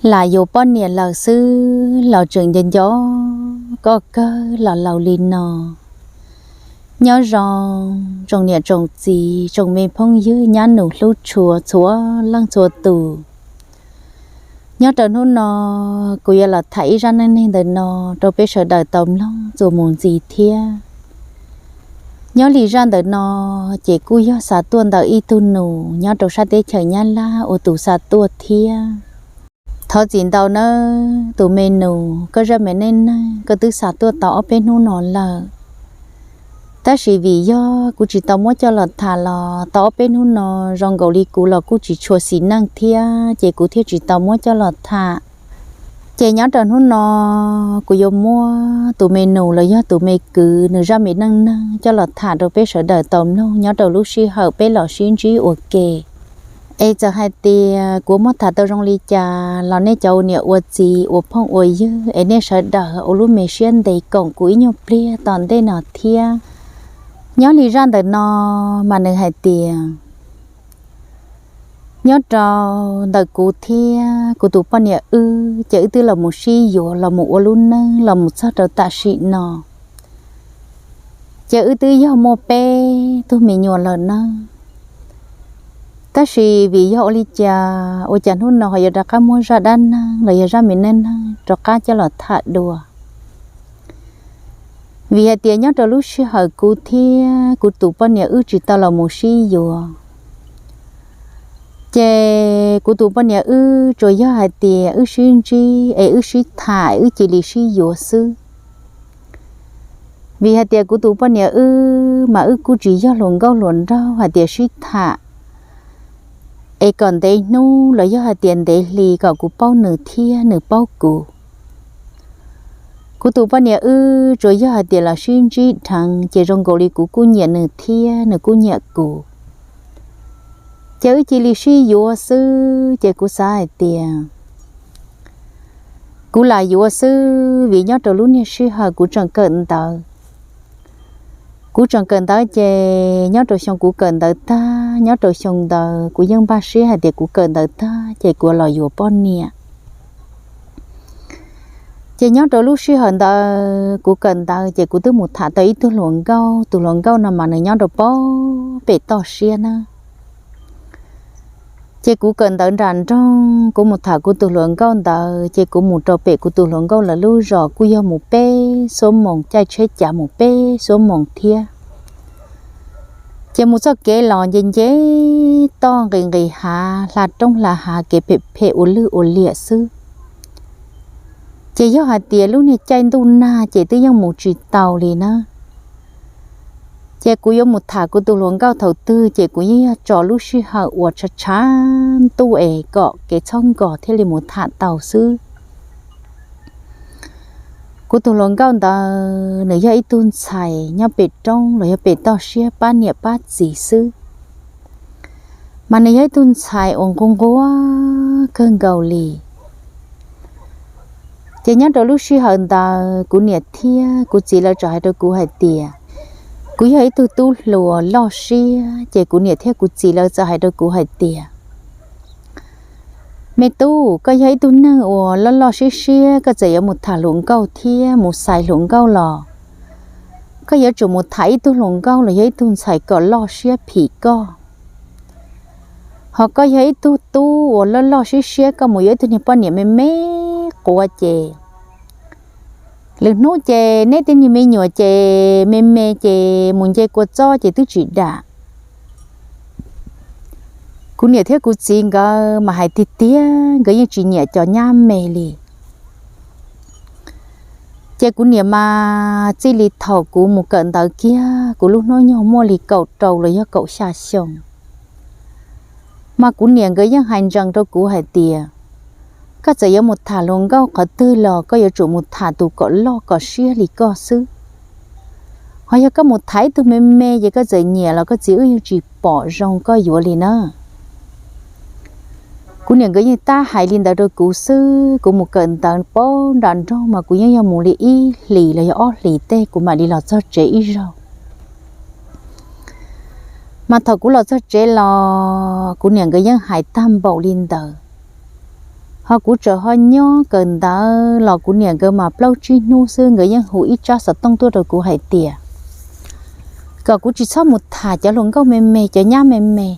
Lam yuav poj niam lawm xwb los tseem nco nco koj kawg los laus li no. Nyob zoo tsoom niam tsoom txiv tsoom me phooj ywg nyab nus hlub tshua txhua leej txhua tus. Nyob rau hnub no, kuv yuav los tham ib zaj neej neeg ntawm no rau peb sawv daws tau mloog txuas mus ntxiv thiab. Nyob li zaj ntawm no, ces kuj yog xa tuaj ntawm ib tug nus nyob rau sab teb chaws Nyab Laj ua tus xa tuaj thiab. Thov txim ntau nawb tus me nus, koj zaj me neej neeg koj twb xa tuaj tau ob peb hnub no lawm. Tab sis vim yog kuv tsis tau muab coj los tham los tau ob peb hnub no, zoo nkaus li kuv los kuj tsis tshua xis neej thiab, ces kuv thiaj tsis tau muab coj los tham. Ces nyob rau hnub no, kuv yuav muab tus me nus los yog tus me kwv nws zaj me neej neeg coj los tham rau peb sawv daws tau mloog nyob rau lub sij hawm peb los sib ntsib ua ke. Es txawm hais tias kuv muab tham tau zoo li cas los nej cov ua niam ua txiv ua phooj ua ywg es nej sawv daws ua lub me siab ntev koom kuv ib nyuag pliag tom ntej no thiab. Nyob li zaj ntawm no mas nws hais tias, nyob rau ntawm kuv thiab kuv tus poj niam wb ces wb twb los mus sib yuav los mus ua lub neej los mus txog rau tam sim no. Ces wb twb yog muaj peb tug me nyuam lawm nawb. Tab sis vim yog ua li cas ua cas hnub no ho yuav rov qab muab zaj dab neeg los yog zaj me neej neeg rov qab coj los tham dua? Vim hais tias nyob rau lub sij hawm kuv thiab kuv tus poj niam wb tsis tau los mus sib yuav, ces kuv tus poj niam wb tsuas yog hais tias wb sib ntsib es wb sib tham es wb cia li sib yuav xwb. Vim hais tias kuv tus poj niam wb mas wb kuj tsis yog hluas nkauj hluas nraug hais tias sib tham es kom ntev hnub los yog hais tias ntev hli kom kuv paub nws thiab nws paub kuv. Kuv tus poj niam wb tsuas yog hais tias los sib ntsib dheev ces zoo nkaus li kuv kuj nyiam nws thiab nws kuj nyiam kuv. Ces wb cia li sib yuav xwb ces kuv xav hais tias kuv lam yuav xwb vim nyob rau lub niag sij hawm kuv tseem kawm ntawv. Kuv tseem kawm ntawv ces nyob rau xyoo kuv kawm ntawv tag, nyob rau xyoo ntawd kuv yeej npaj siab hais tias kuv kawm ntawv tag ces kuv los yuav poj niam. Ces nyob rau lub sij hawm ntawd kuv kawm ntawv ces kuv twb mus tham tau ib tug hluas nkauj, tus hluas nkauj no mas nws nyob rau pem toj siab na. Ces kuv kawm ntawv nram nroog, kuv mus tham kuv tus hluas nkauj ntawd ces kuv mus rau pem kuv tus hluas nkauj lawv lub zos kuj yog mus peb xuab moos caij tsheb cav mus peb xuab moos thiab. Ces mus txoj kev los nce nce toj nqis nqis hav hla roob hla hav kev phem phem ua lwj ua liam xwb. Ces yog hais tias lub niag caij ntuj nag ces twb yeej mus tsis taus li na. Ces kuv yuav mus tham kuv tus hluas nkauj thaum twg ces kuv yeej yog tso lub sij hawm uas tshav tshav ntuj es kom kev txhob nkos thiaj li mus tham tau xwb. Kuv tus hluas nkauj ntawd nws yog ib tug ntxhais nyob pem roob los yog pem toj siab pab niam pab txiv xwb, mas nws yog ib tug ntxhais uas nquag nquag kawg nkaus li. Ces nyob rau lub sij hawm ntawd kuv niam thiab kuv txiv lawv txawm hais rau kuv hais tias, kuv yog ib tug tub hluas loj siab, ces kuv niam thiab kuv txiv lawv txawm hais rau kuv hais tias, me tub, koj yog ib tug neeg uas loj loj siab siab, koj txawm yuav mus tham hluas nkauj thiab mus xaiv hluas nkauj los koj yuav tsum mus tham ib tug hluas nkauj los yog ib tug ntxhais kom loj siab phim koj. Ho koj yog ib tug tub uas loj loj siab siab, koj mus yuav ib tug niag poj niam me me quav ces lwm hnub ces neb tej niag me nyuam ces me me ces mus nce kua txob ces twb tsis dam. Kuv niam thiab kuv txiv nkawd mas hais tiag tiag, nkawd yeej tsis nyiam cov nyab me li. Ces kuv niam mas txij li thaum kuv mus kawm ntawv kiag, kuv lub hnub nyoog muaj li kaum rau los yog kaum xya xyoo, mas kuv niam nkawd yeej hais ntsees rau kuv hais tias, koj txawm yuav mus tham hluas nkauj qhov twg los koj yuav tsum mus tham tus kom loj kom siab li koj xwb. Ho yog koj mus tham ib tug me me ces koj txawm nyiam los koj txiv wb yeej tsis pom zoo koj yuav li na. Kuv niam nkawd yeej tab hais li ntawd rau kuv xwb, kuv mus kawm ntawv paub nram nroog mas kuv yeej yog mus li ib hlis los yog ob hlis tej kuv mam li los txog tsev ib zaug. Mas thaum kuv los txog tsev los kuv niam nkawd yeej hais tag npaum li ntawd. Ho kuv txawm ho nyob kawm ntawv los kuv niam nkawd mas plaub tsib hnub xwb nkawd yeej hu ib tsab xov tooj tuaj rau kuv hais tias kom kuv tsis txhob mus tham cov hluas nkauj me me, cov nyab me me.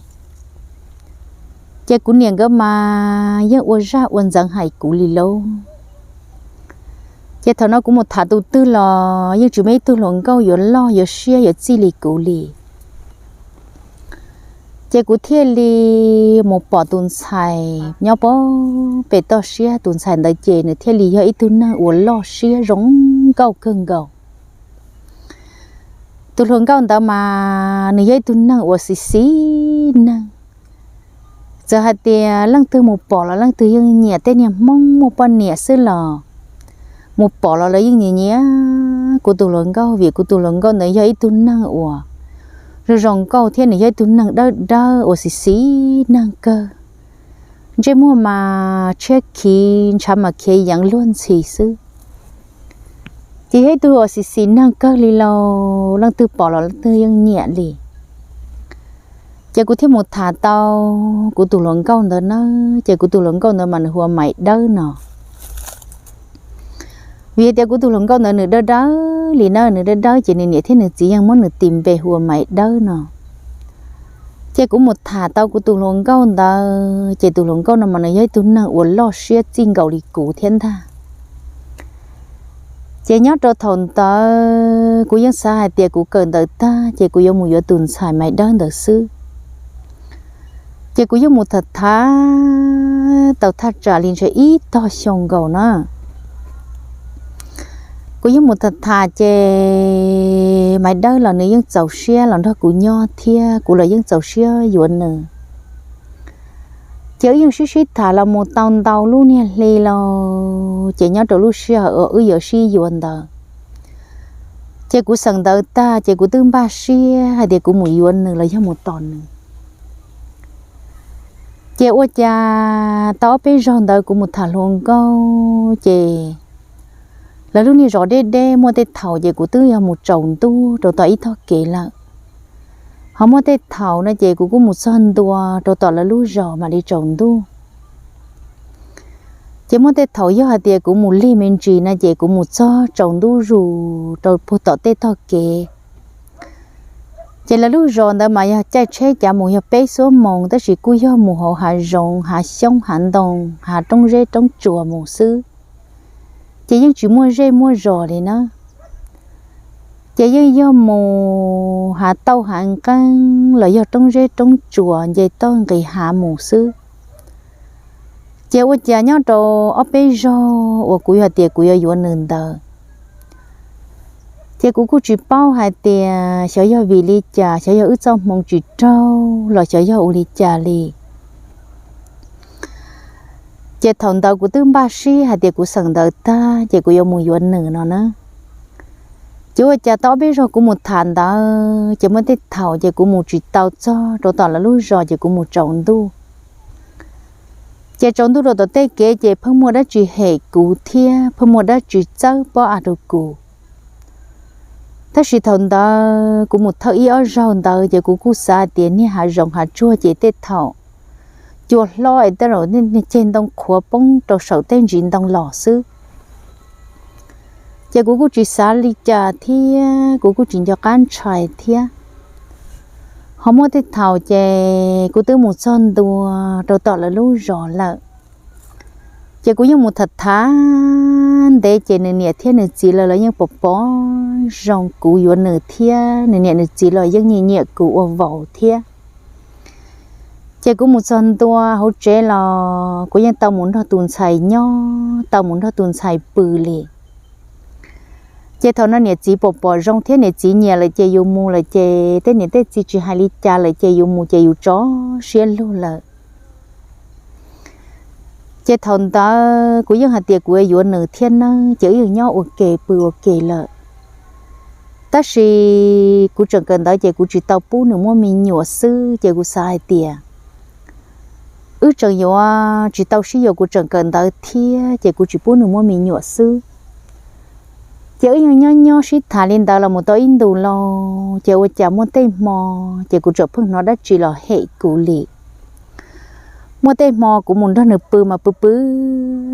Ces kuv niam nkawd mas yeej ua zaj ua ntxeev hais kuv li lauj. Ces thaum no kuv mus tham tus twg los yeej tsis muaj ib tug hluas nkauj yuav loj yuav siab yuav txij li kuv li. Ces kuv thiaj li mus pom tus ntxhais nyob pem toj siab, tus ntxhais ntawd ces nws thiaj li yog ib tug neeg uas loj siab zoo nkauj kawg nkaus. Tus hluas nkauj ntawd mas nws yog ib tug neeg uas xis xis neeg. Txawm hais tias leej twg mus pom los leej twg yeej nyiam, tej niag Hmoob muaj poj niam xwb los mus pom los lawv yeej nyiam nyiam kuv tus hluas nkauj, vim kuv tus hluas nkauj ntawd yog ib tug neeg uas zoo zoo nkauj thiab nws yog ib tug neeg dawb dawb uas xis xis neeg kawg. Ntsej muag mas tshiab khiv, ntshav mas khiav yeev luag ntxhi xwb. Ces yog ib tug uas xis xis neeg kawg li lauj, leej twg pom los leej twg yeej nyiam li. Ces kuv thiaj mus tham tau kuv tus hluas nkauj ntawd na, ces kuv tus hluas nkauj ntawd mas nws hu ua Maiv Dawb no. Vim tias kuv tus hluas nkauj ntawd nws dawb dawb li na, nws dawb dawb ces nws niam thiab nws txiv yeej muab nws tis npe hu ua Maiv Dawb no. Ces kuv mus tham tau kuv tus hluas nkauj ntawd, ces tus hluas nkauj no mas nws yog ib tug neeg uas loj siab txij nkaus li kuv thiab ntag. Ces nyob rau thaum ntawd kuv yeej xav hais tias kuv kawm ntawv tag ces kuv yuav mus yuav tus ntxhais Maiv Dawb ntawd xwb. Ces kuv yeej mus tham tham tau thaj tsam li ntshe ib tog xyoo nkaus na. Kuv yeej mus tham tham ces Maiv Dawb los nws yeej txaus siab los nrog kuv nyob thiab kuv los yeej txaus siab yuav nws. Ces wb yeej sib sib tham los mus tau ntau lub niag hli lauj, ces nyob rau lub sij hawm uas wb yuav sib yuav ntawd, ces kuv xeem ntawv tag ces kuv twb npaj siab hais tias kuv mus yuav nws los yog mus tos nws. Ces ua cas tau ob peb zaug ntawd kuv mus tham hluas nkauj ces lawv lub niag zos deb deb, muaj tej thaum ces kuv twb yog mus tsaus ntuj rau tom ib tog kev lawm. Ho muaj tej thaum no ces kuv kuj mus txog ntua rau tom lawv lub zos mam li tsaus ntuj. Ces muaj tej thaum yog hais tias kuv mus lig me ntsis no ces kuv mus txog tsaus ntuj zus rau puag tom tej tog kev. Ces lawv lub zos ntawd mas yog caij tsheb cav mus yog peb xuab moos, tab sis kuj yog mus hauv hav zoov hav xyoob hav ntoo, hav roob zeb roob tsuas mus xwb. Ces yeej tsis muaj zej muaj zos li na. Ces yeej yog mus hav tauj hav nqeeb los yog roob zeb roob tsuas nce toj nqis hav mus xwb. Ces ua cas nyob rau ob peb zaug uas kuv yog tias kuv yuav yuav nws ntawd, ces kuv kuj tsis paub hais tias xyov yog vim li cas, xyov yog wb txoj hmoo tsis raug los xyov yog ua li cas li. Ces thaum ntawd kuv twb npaj siab hais tias kuv xeem ntawv tag ces kuv yuav mus yuav nws no na. Ces ua cas tau ob peb zaug kuv mus tham ntawv ces muaj tej thaum ces kuv mus tsis tau txog rau tom lawv lub zos ces kuv mus tsaus ntuj. Ces tsaus ntuj rau tom tej kev ces pheej muaj dab tsi hem kuv thiab pheej muaj dab tsi txawb pob av rau kuv. Tab sis thaum ntawd kuv mus thawj ib ob zaug ntawd ces kuv kuj xav tias niag hav zoov hav tsuag ces tej thaum cua hlob es tej zaum niag ceg ntoo qhuav poob rau saum tej ntsis ntoo los xwb. Ces kuv kuj tsis xav li cas thiab kuv kuj tsis nco qab ntshai thiab. Ho muaj tej thaum ces kuv twb mus txog ntua rau tom lawv lub zos lawm. Ces kuv yeej mus tham tham ntev ces nws niam thiab nws txiv lawv los yeej pom pom zoo kuv yuav nws thiab nws niam nws txiv los yeej nyiam nyiam kuv ua vauv thiab. Ces kuv mus txog ntua hauv tsev los kuv yeej tau mus nrog tus ntxhais nyob, tau mus nrog tus ntxhais pw li. Ces thaum no niam txiv pom pom zoo thiab niam txiv nyiam lawm ces yus mus lawm ces tej niam tej txiv tsis hais li cas lawm ces yus mus ces yus tso siab lug lawm. Ces thaum ntawd kuv yeej hais tias kuv yuav nws thiab nawb, ces wb yeej nyob ua ke pw ua ke lawm. Tab sis kuv tseem kawm ntawv ces kuv tsis tau pub nws muaj me nyuam xwb, ces kuv xav hais tias wb tseem yuav tsis tau sib yuav, kuv tseem kawm ntawv thiab ces kuv tsis pub nws muaj me nyuam xwb. Ces wb yeej nyob nyob sib tham li ntawd los mus tau ib ntus lauj, ces ua cas muaj tej hmo ces kuv tseem pheej hnov dab tsi los hem kuv li. Muaj tej hmo kuv mus nrog nws pw mas pw pw,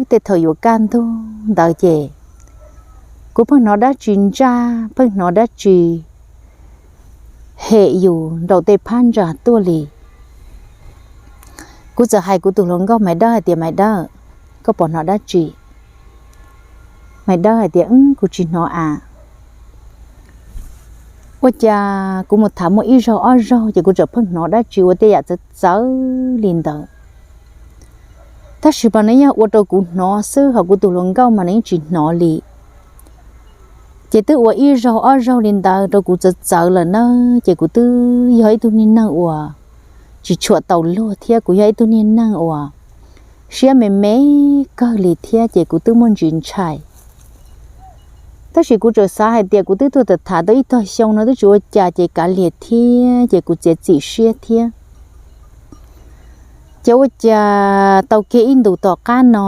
tej thaum yuav kaj ntug ntawd ces kuv pheej hnov dab tsi ntsaj, pheej hnov dab tsi hem yus nraum tej phab ntsa tuaj li. Kuv txawm hais kuv tus hluas nkauj Maiv Dawb hais tias, Maiv Dawb, koj puas hnov dab tsi? Maiv Dawb hais tias, Wb, kuv tsis hnov as. Ua cas kuv mus tham muaj ib zaug ob zaug ces kuv txawm pheej hnov dab tsi ua tej yam txawv txawv li ntawd. Tab sis mas nws yog ua rau kuv hnov xwb, ho kuv tus hluas nkauj mas nws yeej tsis hnov li. Ces twb ua ib zaug ob zaug li ntawd rau kuv txawv txawv lawm na, ces kuv twb yog ib tug niag neeg uas tsis tshua tau luag thiab, kuv yog ib tug niag neeg uas siab me me kawg li thiab, ces kuv twb muaj ntsis ntshai. Tab sis kuv txawm xav hais tias kuv twb tuaj tham tham tau ib tog xyoo no twb tsis ua cas ces kav liam thiab, ces kuv txiav txim siab thiab. Ces ua cas tau kiag ib ntus tom qab no,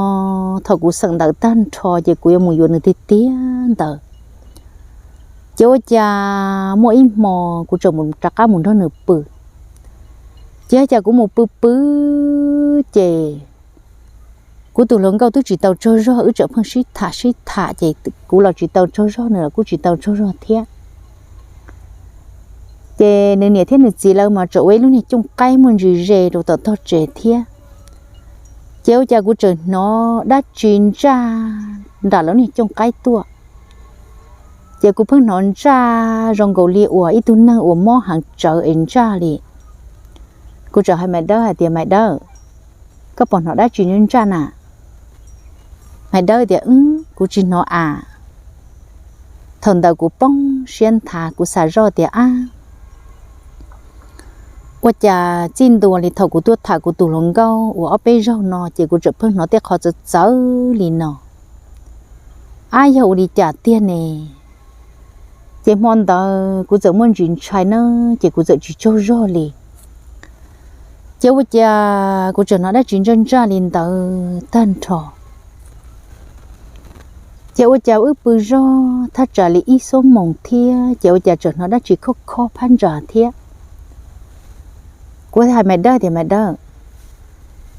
thaum kuv xeem ntawv tag nrho ces kuv yuav mus yuav nws tiag tiag ntawd. Ces ua cas muaj ib hmo kuv tseem mus rov qab mus nrog nws pw. Ces ua cas kuv mus pw pw ces kuv tus hluas nkauj twb tsis tau tsaug zog, wb tseem pheej sib tham sib tham ces kuv los tsis tau tsaug zog, nws los kuj tsis tau tsaug zog thiab. Ces nws niam thiab nws txiv lawv mas tseem ua ib lub niag cooj qaib muaj ntsis ze rau tom tog tsev thiab. Ces ua cas kuv tseem hnov dab tsi ntsaj nram lawv niag cooj qaib tuaj. Ces kuv pheej hnov ntsaj zoo nkaus li uas ib tug neeg uas mob heev tsawv es ntsaj li. Kuv txawm hais Maiv Dawb hais tias, Maiv Dawb, koj puas hnov dab tsi ntsaj na? Maiv Dawb tias, Wb, kuv tsis hnov as. Thaum ntawd kuv poob siab nthav, kuv xav zoj tias, Ab, ua cas txij ntua li thaum kuv tuaj tham kuv tus hluas nkauj uas ob peb zaug no ces kuv tseem pheej hnov tej qho txawv txawv li no? Ab, yog ua li cas tiag ne? Ces hmo ntawd kuv txawm muaj ntsis ntshai na, ces kuv txawm tsis tsaug zog li. Ces ua cas kuv tseem hnov dab tsi ntsaj ntsaj li ntawd tag nrho. Ces ua cas wb pw zog thaj tsam li ib xuab moos thiab, ces ua cas tseem hnov dab tsi khob khob phab ntsa thiab. Kuv hais Maiv Dawb tias, Maiv Dawb,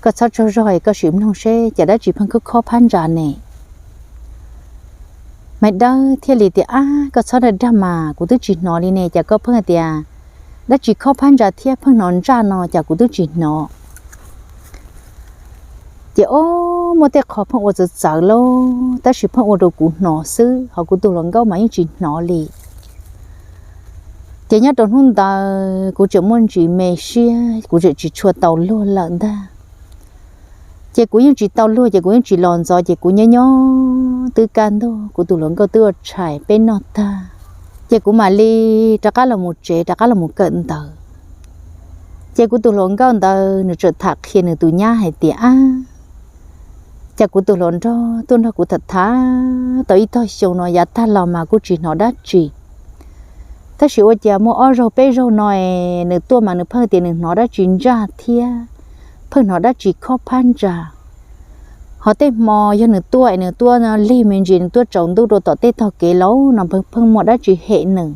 koj txhob tsaug zog, koj sim mloog seb cas dab tsi pheej khob khob phab ntsa ne. Maiv Dawb thiaj li tias, Ab, koj txhob dag dag mas, kuv twb tsis hnov li ne, cas koj pheej tias dab tsi khob phab ntsa thiab pheej hnov ntsaj no, cas kuv twb tsis hnov. Ces ob, muaj tej qho pheej ua txawv txawv lauj, tab sis pheej ua rau kuv hnov xwb, ho kuv tus hluas nkauj mas yeej tsis hnov li. Ces nyob rau hnub ntawd kuv tseem muaj ntsis me siab, kuv tseem tsis tshua tau luag lawm ntag. Ces kuv yeej tsis tau luag, ces kuv yeej tsis los ntxov, ces kuv nyob nyob twb kaj ntug, kuv tus hluas nkauj twb ua tshais peb noj tag, ces kuv mam li rov qab los mus tsev, rov qab los mus kawm ntawv. Ces kuv tus hluas nkauj ntawd nws tseem tham qhia nws tus nyab hais tias, Ab, cas kuv tus hluas nraug tuaj nrog kuv tham tham tau ib tog xyoo no yav tag los mas kuj tsis hnov dab tsi. Tab sis ua cas muaj ob zaug peb zaug no es nws tuaj mas nws pheej tias nws hnov dab tsi ntsaj thiab pheej hnov dab tsi khob phab ntsa. Ho tej hmo yog nws tuaj es nws tuaj lig me ntsis, nws tuaj tsaus ntuj rau tom tej tog kev laus no pheej muaj dab tsi hem nws.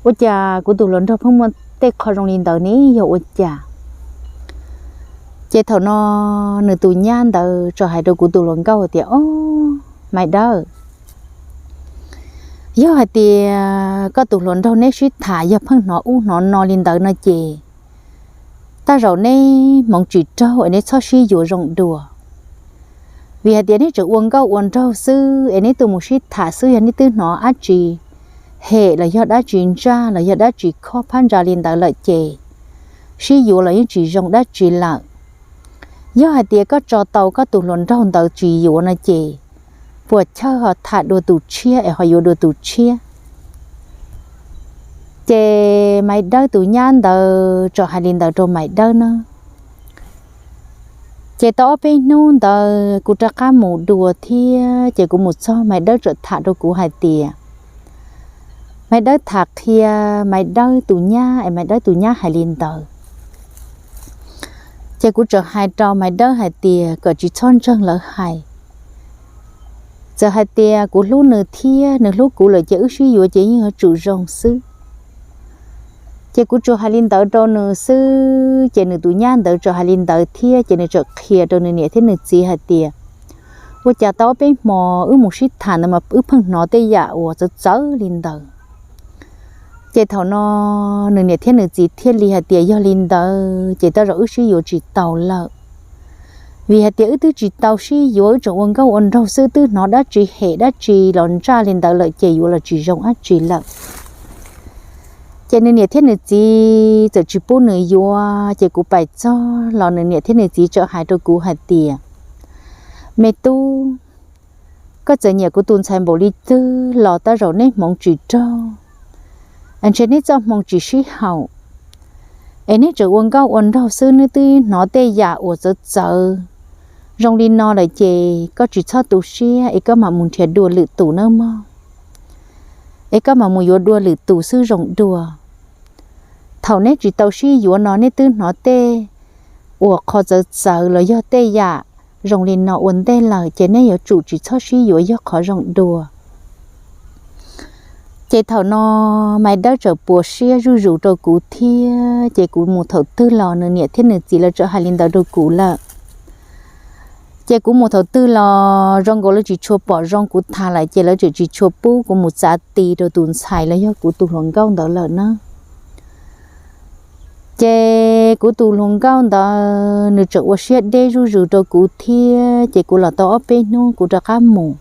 Ua cas kuv tus hluas nraug pheej muaj tej qho zoo li ntawd ne, yog ua cas? Ces thaum no nws tus nyab ntawd txawm hais rau kuv tus hluas nkauj tias, Ob, Maiv Dawb, yog hais tias koj tus hluas nraug neb sib tham yog pheej hnov ub hnov no li ntawd no ces tej zaum neb hmoov tsis raug es neb txhob sib yuav zoo dua. Vim hais tias neb tseem ua nkauj ua nraug xwb es neb tuaj mus sib tham xwb, yog neb twb hnov dab tsi hem los yog dab tsi ntsaj los yog dab tsi khob phab ntsa li ntawd lawm ces sib yuav los yeej tsis zoo dab tsi lawm. Yog hais tias koj tso tau koj tus hluas nraug ntawd tsis yuav no ces puas chawj ho tham dua tus tshiab es ho yuav dua tus tshiab. Ces Maiv Dawb tus nyab ntawd txawm hais li ntawd rau Maiv Dawb na. Ces tau ob peb hnub ntawd kuv rov qab mus dua thiab, ces kuv mus txog Maiv Dawb txawm tham rau kuv hais tias, Maiv Dawb tham qhia Maiv Dawb tus nyab es Maiv Dawb tus nyab hais li ntawd. Ces kuv txawm hais rau Maiv Dawb hais tias kom tsis txhob ntseeg lawv hais. Txawm hais tias kuv hlub nws thiab nws hlub kuv lawm ces wb sib yuav ces yeej yuav tsum zoo xwb. Ces kuv tsuas hais li ntawd rau nws xwb, ces nws tus nyab ntawd txawm hais li ntawd thiab, ces nws txawm qhia rau nws niam thiab nws txiv hais tias, ua cas tau ob peb hmo wb mus sib tham ntawd mas wb pheej hnov tej yam uas txawv txawv li ntawd. Ces thaum no nws niam thiab nws txiv thiaj li hais tias, yog li ntawd ces tej zaum wb sib yuav tsis tau lawm, vim hais tias wb twb tsis tau sib yuav, wb tseem ua nkauj ua nraug xwb, twb hnov dab tsi hem dab tsi los ntsaj li ntawd lawm ces yuav los tsis zoo dab tsi lawm. Ces nws niam thiab nws txiv txawm tsis pub nws yuav, ces kuv pais txog los nws niam thiab nws txiv txawm hais rau kuv hais tias, me tub, koj txawm nyiam kuv tus ntxhais npaum li twg los tej zaum neb hmoov tsis raug, ntshe neb txoj hmoo tsis sib haum, es neb tseem ua nkauj ua nraug xwb, neb twb hnov tej yam uas txawv txawv zoo li no lawm ces koj tsis txhob tu siab, es koj mam mus nrhiav dua lwm tus nawb mog, es koj mam mus yuav dua lwm tus xwb zoo dua. Thaum neb tsis tau sib yuav no neb twb hnov tej uas qhov txawv txawv los yog tej yam zoo li no ua ntej lawm, ces neb yuav tsum tsis txhob sib yuav yog qhov zoo dua. Ces thaum no Maiv Dawb txawm puas siab zuj zus rau kuv thiab, ces kuv mus thaum twg los nws niam thiab nws txiv lawv txawm hais li ntawd rau kuv lawm. Ces kuv mus thaum twg los zoo nkaus lawv tsis tshua pom zoo kuv tham lawm, ces lawv tseem tsis tshua pub kuv mus txav ti rau tus ntxhais los yog kuv tus hluas nkauj ntawd lawm na. Ces kuv tus hluas nkauj ntawd nws tseem ua siab deb zuj zus rau kuv thiab, ces kuv los tau ob peb hnub kuv rov qab mus.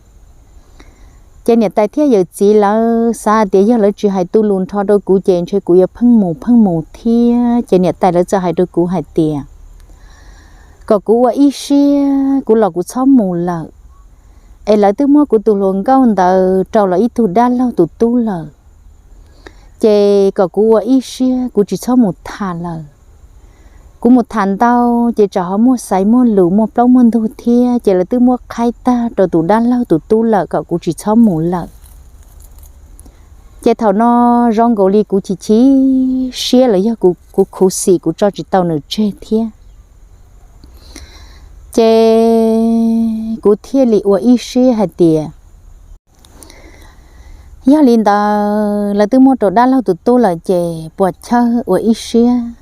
Ces niam tais thiab yawm txiv lawv xav hais tias yog lawv tsis hais tu lus nrho rau kuv ces ntshe kuv yuav pheej mus pheej mus thiab, ces niam tais lawv txawm hais rau kuv hais tias kom kuv ua ib siab, kuv los kuv txhob mus lawm, es lawv twb muab kuv tus hluas nkauj ntawd rau los ib tug dab laug tus tub lawm, ces kom kuv ua ib siab, kuv tsis txhob mus tham lawm. Kuv mus tham ntau ces tsam ho muaj xaiv muaj lus muaj plaub muaj ntug thiab, ces lawv twb muab qhaib tag rau tus dab laug tus tub lawm, kom kuv tsis txhob mus lawm. Ces thaum no zoo nkaus li kuv chim chim siab los yog kuv khuv xim kuv tso tsis tau nws tseg thiab, ces kuv thiaj li ua ib siab hais tias yog li ntawd lawv twb muab rau dab laug tus tub lawm ces puas chawj ua ib siab,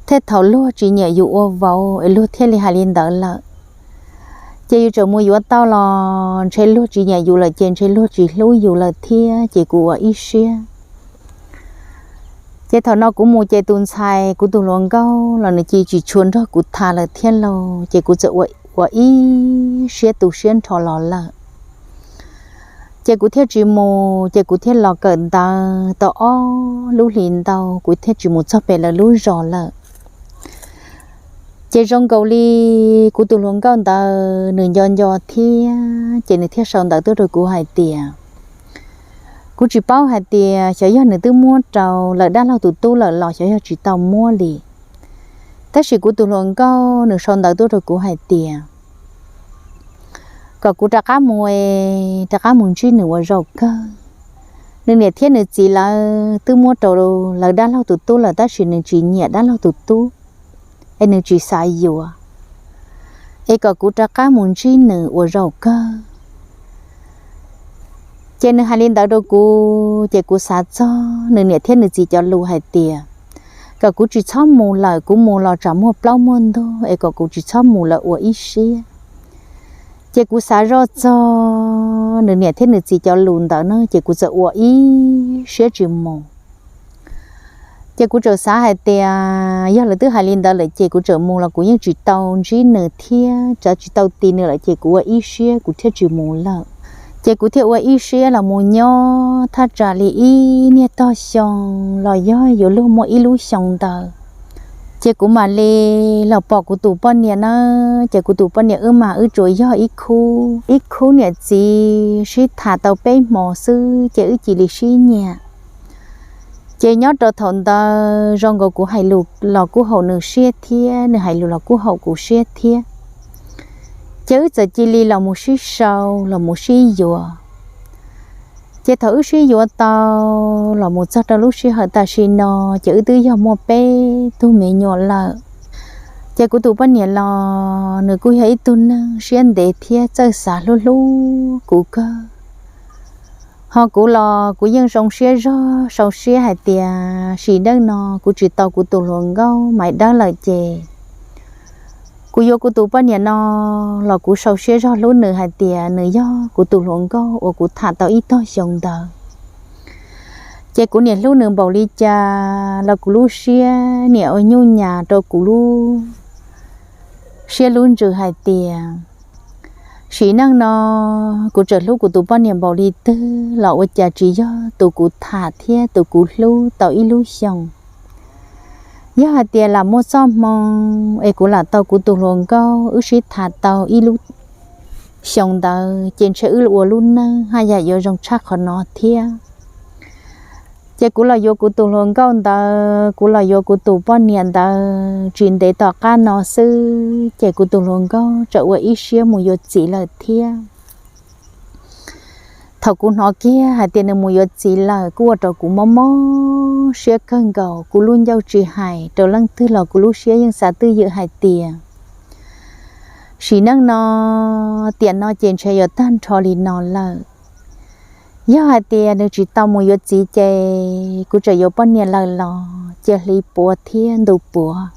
thiaj thaum luag tsis nyiam yus ua vauv es luag thiaj li hais li ntawd lawm. Ces yus tseem mus yuav tau los ntshe luag tsis nyiam yus lawm ces ntshe luag tsis hlub yus lawm thiab, ces kuv ua ib siab. Ces thaum no kuv mus ces tus ntxhais kuv tus hluas nkauj los nws cia tsis tshua nrog kuv tham lawm thiab lauj, ces kuv txawm ua ib siab tu siab nrho los lawm. Ces kuv thiaj tsis mus, ces kuv thiaj los kawm ntawv tau ob lub hlis ntau, kuv thiaj tsis mus txog pem lawv lub zos lawm. Ces zoo nkaus li kuv tus hluas nkauj ntawd nws nco nco thiab, ces nws thiaj sau ntawv tuaj rau kuv hais tias, kuv tsis paub hais tias xyov yog nws twb muab rau lawv dab laug tus tub lawm los xyov yog tsis tau muab li. Tab sis kuv tus hluas nkauj nws sau ntawv tuaj rau kuv hais tias kom kuv rov qab mus, rov qab mus ntsib nws ua zaum kawg. Nws niam thiab nws txiv lawv twb muab rau lawv dab laug tus tub lawm tab sis nws tsis nyiam dab laug tus tub, es nws tsis xav yuav, es kom kuv rov qab mus ntsib nws ua zaum kawg. Ces nws hais li ntawd rau kuv, ces kuv xav txog nws niam thiab nws txiv cov lus hais tias kom kuv tsis txhob mus lawm, kuv mus los tsam muaj plaub muaj ntug, es kom kuv tsis txhob mus lawm ua ib siab. Ces kuv xav zoj txog nws niam thiab nws txiv cov lus ntawd na, ces kuv txawm ua ib siab tsis mus. Ces kuv txawm xav hais tias yog lawv twb hais li ntawd lawm ces kuv txawm mus los kuv yeej tsis tau ntsib nws thiab tsis tau ti nws lawm, ces kuv ua ib siab kuv thiaj tsis mus lawm. Ces kuv thiaj ua ib siab los mus nyob thaj tsam li ib niaj tog xyoo los yog yuav luag muaj ib lub xyoo ntawd, ces kuv mam li los pom kuv tus poj niam na. Ces kuv tus poj niam wb mas wb tsuas yog ib khub, ib khub niam txiv sib tham tau peb hmo xwb ces wb cia li sib nyiam. Ces nyob rau thaum ntawd zoo nkaus kuv hais lus los kuj haum nws siab thiab, nws hais lus los kuj haum kuv siab thiab. Ces wb txawm cia li los mus sib sau los mus sib yuav. Ces thaum wb sib yuav tau los mus txog rau lub sij hawm tam sim no, ces wb twb yog muaj peb tug me nyuam lawm. Ces kuv tus poj niam los nws kuj yog ib tug neeg siab ntev thiab txawj xav hlub hlub kuv kawg. Ho kuv los kuv yeej zoo siab zog sau siab hais tias sim neej no kuv tsis tau kuv tus hluas nkauj Maiv Dawb lawm ces kuv yuav kuv tus poj niam no los kuv sau siab zog hlub nws hais tias nws yog kuv tus hluas nkauj uas kuv tham tau ib tog xyoo ntawd. Ces kuv niam hlub nws npaum li cas los kuv lub siab niam ua nyuj nyas rau kuv lub siab lub ntsws hais tias sim neej no kuv tseem hlub kuv tus poj niam npaum li twg los ua cas tsis yog tus kuv tham thiab tus kuv hlub tau ib lub xyoos. Yog hais tias lam muaj txoj hmoo es kuv lam tau kuv tus hluas nkauj wb sib tham tau ib lub xyoo ntawd ces ntshe wb ua lub neej haj yam yuav zoo tshaj qhov no thiab. Ces kuv los yuav kuv tus hluas nkauj ntawd, kuv los yuav kuv tus poj niam ntawd tsis ntev tom qab no xwb ces kuv tus hluas nkauj txawm ua ib siab mus yuav txiv lawm thiab. Thaum kuv hnov kiag hais tias nws mus yuav txiv lawm kuj ua rau kuv mob mob siab kawg nkaus, kuv lub ncauj tsis hais rau leej twg los kuv lub siab yeej xav twj ywm hais tias sim neej no tiam no ces ntshe yuav tag nrho li no lawm. Yog hais tias nws tsis tau mus yuav txiv ces kuv tseem yuav poj niam lawm los cia hli puav thiab ntu puav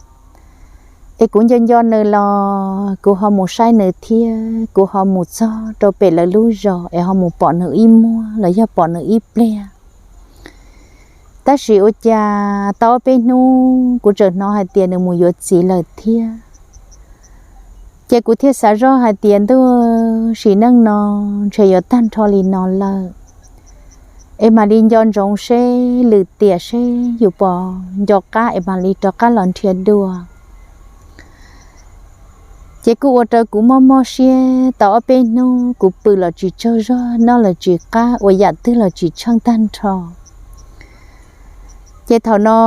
es kuv nco nco nws los kuv ho mus saib nws thiab kuv ho mus txog rau pem lawv lub zos es ho mus pom nws ib muag los yog pom nws ib pliag. Tab sis ua cas tau ob peb hnub kuv tseem hnov hais tias nws mus yuav txiv lawm thiab. Ces kuv thiaj xav zoj hais tias ntuj, sim neej no ntshe yuav tag nrho li no lawm, es mam li nco ntsoov seb lwm tiam seb yus puas nco qab es mam li rov qab los nrhiav dua. Ces kuj ua rau kuv mob mob siab tau ob peb hnub, kuv pw los tsis tsaug zog, noj los tsis qab, ua yam twg los tsis tsheej tag nrho. Ces thaum no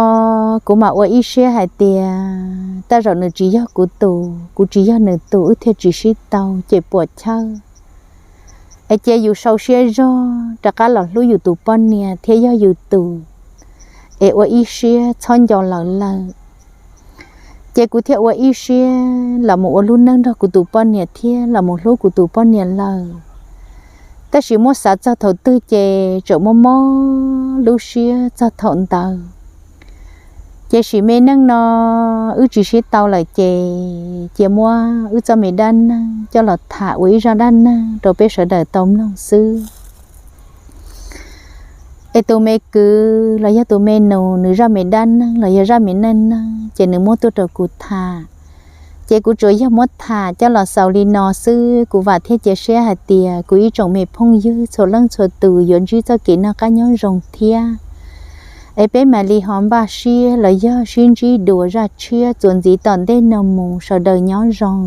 kuv mam ua ib siab hais tias tej zaum nws tsis yog kuv tus, kuv tsis yog nws tus wb thiaj tsis sib tau ces puas chawj. Es cia yus sau siab zog rov qab los hlub yus tus poj niam thiab yog yus tus, es ua ib siab txhob nco lawv lawm. Ces kuv thiaj ua ib siab los mus ua lub neej nrog kuv tus poj niam thiab los mus hlub kuv tus poj niam lawm. Tab sis muab xav txog thaum twg ces tseem mob mob lub siab txog thaum ntawd. Ces sim me neej no wb tsis sib tau lawm ces cia muab wb txoj me dab neeg coj los tham ua ib zaj dab neeg rau peb sawv daws tau mloog xwb. Es tus me kwv los yog tus me nus nws zaj me dab neeg los yog zaj me neej neeg ces nws muab tuaj rau kuv tham. Ces kuv tsuas yog muab tham coj los xaus li no xwb, kuv vam thiab cia siab hais tias kuv ib tsoom me phooj ywg txhua leej txhua tus yuav ntsib txoj kev noj qab nyob zoo thiab. Es peb mam li ho npaj siab los yog sib ntsib dua zaj tshiab txuas ntxiv tom ntej no mus, sawv daws nyob zoo.